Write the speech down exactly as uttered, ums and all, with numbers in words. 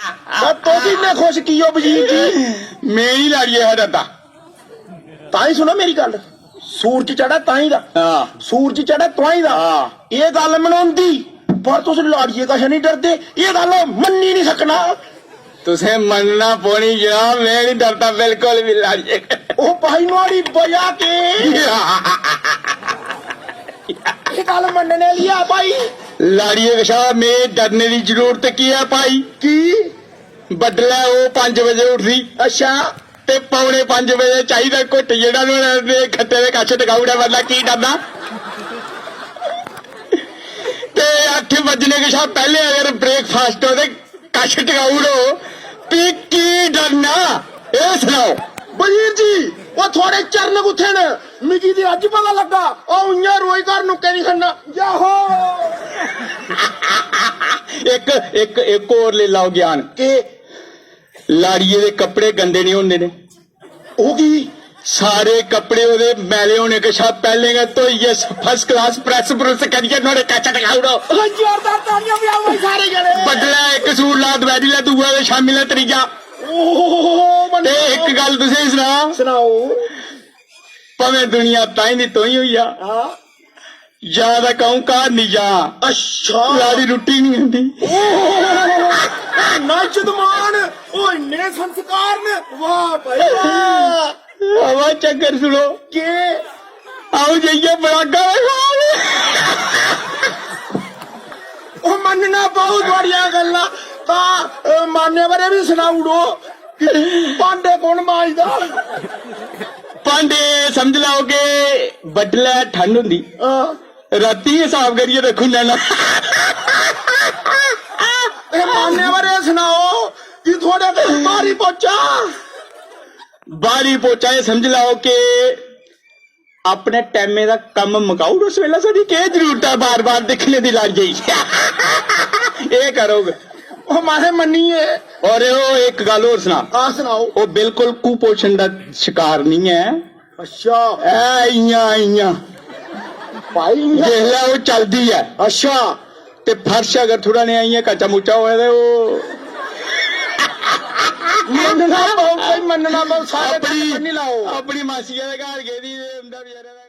बस तुस इन्ने खुश की ओ वजीर जी? में ही लाड़िये हा डरदा। तां ही सुनो मेरी गल्ल, सूरज चढ़ा तां ही दा, हां। सूरज चढ़ा तुआं ही दा। हां। एह् गल्ल मनोंदी, पर तुस लाड़िये कशा निं डरदे। एह् गल्ल मन्नी निं सकना। तुसें मन्नना पौनी जनाब, में निं डरदा बिल्कुल बी लाड़िये। ओह् भाई, नुहाड़ी बजह केह्? एह् गल्ल मन्नने आह्ली ऐ भाई। लाड़िये कशा में डरने दी जरूरत केह् ऐ भाई? की? बडलै ओह् पंज बजे उठदी। अच्छा। ते पौने पंज बजे चाहिदा घुट्ट जेह्ड़ा नुहाड़े खट्टे दे कश टकाई ओड़ै, बंदा की डरदा? ते अट्ठ बजने कशा पैह्ले अगर breakfast ओह्दे कश टकाई ओड़ो, फ्ही की डरना? एह् सनाओ। वजीर जी, ओह् थुआढ़े चरण कुत्थै न? मिगी ते अज्ज पता लग्गा, अ'ऊं इ'यां रोज घर नुक्के निं खन्ना। याहो! इक, इक, इक होर लेई लैओ ज्ञान। केह्? लाड़िये दे कपड़े गंदे निं होंदे न। ओह् की? सारे कपड़े ओह्दे मैले होने कशा पैह्लें गै धोइयै first class press प्रुस करियै नुहाड़े कश टकाई ओड़ो। ओह् जोरदार तालियां बजाओ भाई सारे जने। बडलै इक सूट ला, दपैह्री लै दूआ ते शामीं लै त्रीया। ओहो, ते मन्नो। इक गल्ल तुसें गी सनां। सनाओ। भामें दुनिया ताहीं दी तोहीं होई जा। हां। जा तां क'ऊं घर निं जा। अच्छा। लाड़ी रुट्टी निं खंदी। ओहो, इन्ना जजमान, ओह् इन्ने संस्कार न, वाह भाई वाह। अवा चक्कर सुनो। केह्? अ'ऊं जाइयै बनागा। ओह् मन्नना पौग थुआड़ियां गल्लां। तां, अ, मान्यवरें बी सनाई ओड़ो कि भांडे कु'न मांजदा? भांडे समझ लैओ कि बडलै ठंड होंदी, हां। रातीं गै साफ करियै रक्खी ओड़ना। ए, मान्यवरें सनाओ कि थुआड़े घर बारी पोचा? बारी पोचा, एह् समझ लैओ कि अपने टैमे दा कम्म मकाऊ उड़ो, उस बेल्लै साढ़ी केह् जरूरत ऐ बार-बार दिक्खने दी लाड़िये गी? एह् करोग। ओह् माहे मन्नियै। और ओह् इक गल्ल होर सना। हां, सनाओ। ओह् बिल्कुल कुपोषण दा शकार निं ऐ। अच्छा। ऐ इ'यां, इ'यां। भाई, इ'यां। जिसलै ओह् चलदी ऐ। अच्छा। ते फर्श अगर थोड़ा नेहा इ'यां कच्चा मुच्चा होऐ ते ओह् मन्नना पौग, भाई, मन्नना पौग, सारे अपनी, मन्नी लैओ। अपनी मासिया दे घर गेदी ते उं'दा बचैरे दा